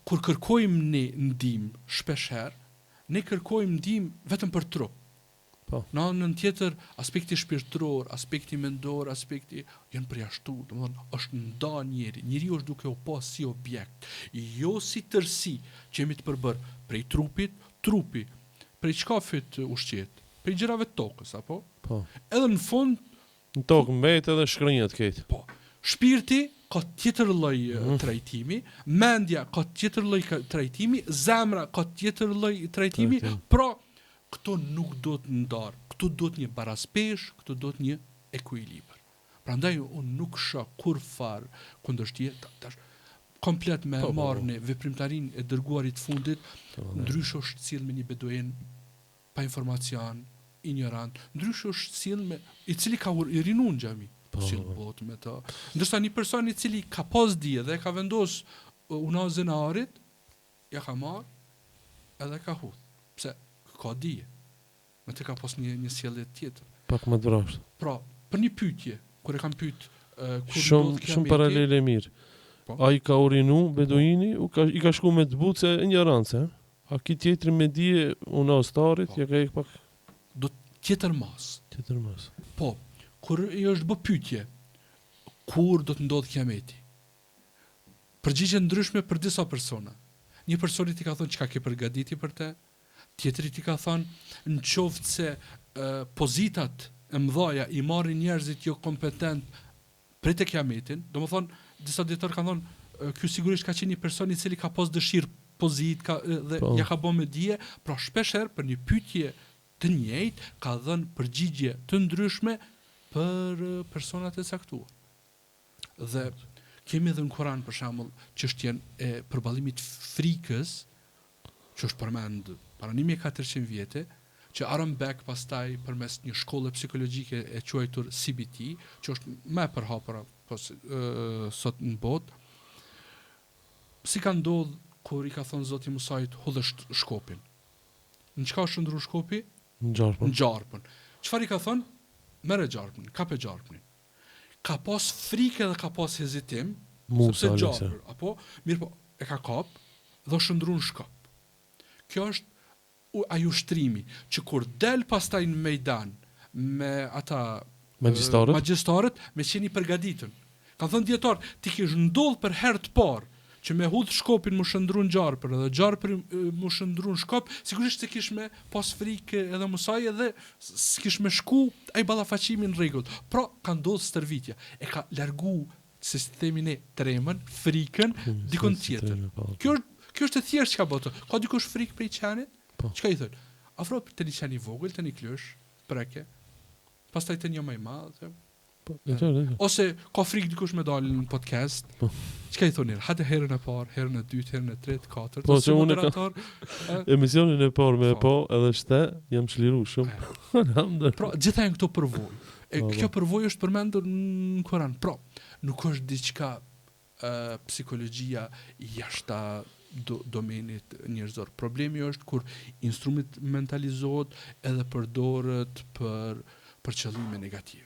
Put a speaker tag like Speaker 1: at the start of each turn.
Speaker 1: Kur kërkojmë ne ndihmë shpeshherë, ne kërkojmë ndihmë vetëm për trup.
Speaker 2: Po.
Speaker 1: Në anën tjetër, aspekti shpirtëror, aspekti mendor, aspekti janë përjashtu, domethënë është nda njeri, njeriu është duke u pa si objekt, jo si tërësi që jemi të përbërë prej trupit, trupi prej çkafit ushqehet, prej gjërave të tokës, apo?
Speaker 2: Po.
Speaker 1: Edhe në fund
Speaker 2: Në tokë mbet edhe shkrihet krejt.
Speaker 1: Po. Shpirti ka tjetër lloj mm -hmm. trajtimi, mendja ka tjetër lloj trajtimi, zemra ka tjetër lloj trajtimi, Trajtim. pra këto nuk duhet ndarë, këtu duhet një baraspeshë, këtu duhet një ekuilibër. Prandaj unë nuk shoh kurrfarë kundërshtie, tash komplet me po, po, marrë po. ne veprimtarinë e dërguarit të fundit, po, ndryshe është sjell me një beduin pa informacion, injorant, ndryshe është sjell me i cili ka urinu në xhami, po, sjell po. botë me të. Ndërsa një person i cili ka pas dije dhe e ka vendos unazën e arit, ja ka marr edhe ka hudh. Pse? Ka dije. Me të ka pas një një sjellje tjetër.
Speaker 2: Pak më të vrazhdë.
Speaker 1: Pra, për një pyetje, kur e kam pyet
Speaker 2: kur shumë shumë paralele e mirë. Po. Ai ka urinu beduini, u ka i ka shku me të butë se injorancë, A ky tjetri me dije unazë t'arit, po. ja ka hek pak.
Speaker 1: Do tjetër
Speaker 2: masë. Tjetër
Speaker 1: masë. Po, kur i është bë pyetje, kur do të ndodhë kiameti? Përgjigje ndryshme për disa persona. Një personit i ka thënë çka ke përgatiti për të, tjetrit i ka thënë në qoftë se e, pozitat e mëdhaja i marrin njerëzit jo kompetent Prite kiametin, domethënë disa dijetarë kanë thënë ky sigurisht ka qenë një person i cili ka pas dëshirë pozitë ka dhe po. ja ka bë me dije, pra shpeshherë për një pyetje të njëjtë ka dhënë përgjigje të ndryshme për personat e caktuar. Dhe kemi edhe në Kur'an për shembull çështjen e përballimit frikës që është përmend para 1400 vjete, që Aaron Beck pastaj përmes një shkolle psikologjike e quajtur CBT, që është më e përhapura po sot në botë, si ka ndodh kur i ka thënë Zoti Musait hudhe shkopin. Në çka është shndërru shkopi?
Speaker 2: Në gjarpën.
Speaker 1: Në gjarpën. Çfarë i ka thënë? Merre gjarpën, kape gjarpnin. Ka pas frikë edhe ka pas hezitim,
Speaker 2: Musa,
Speaker 1: sepse gjarpër, apo, mirëpo, e ka kap dhe është shndërru në shkop. Kjo është ai ushtrimi, që kur del pastaj në mejdan me ata
Speaker 2: magjistarët,
Speaker 1: magjistarët me qenë i përgatitun. Kanë thënë dijetarët, t'i kish ndodh për herë të parë që me hudh shkopin m'u shndërru në gjarpër edhe gjarpri m'u shndërru në shkop, sigurisht se kish me pas frikë edhe Musai edhe s'kish me shku ai ballafaqimi në rregull. Pra ka ndodh stërvitja, e ka largu si themi ne, tremën, frikën, dikun tjetër. Po, po. Kjo është kjo është e thjeshtë çka bëhet. Ka dikush frikë prej qenit? Po. Çka i thonë? Afro te një qen i vogël, te një klysh, preke. Pastaj te një më i madh,
Speaker 2: Po, e qartë,
Speaker 1: e Ose ka frikë dikush me dalë në podcast. Po. Çka i thonë? Hajde herën e parë, herën e dytë, herën e tretë, katërt.
Speaker 2: Po, që unë ka emisionin e parë me po. po edhe shte, jam çliru shumë.
Speaker 1: Alhamdulillah. Pra, gjitha janë këto përvojë. E po, kjo po. përvojë është përmendur në Kur'an. Pra, nuk është diçka ë psikologjia jashta do, domenit njerëzor. Problemi është kur instrumentalizohet edhe përdoret për për qëllime negative.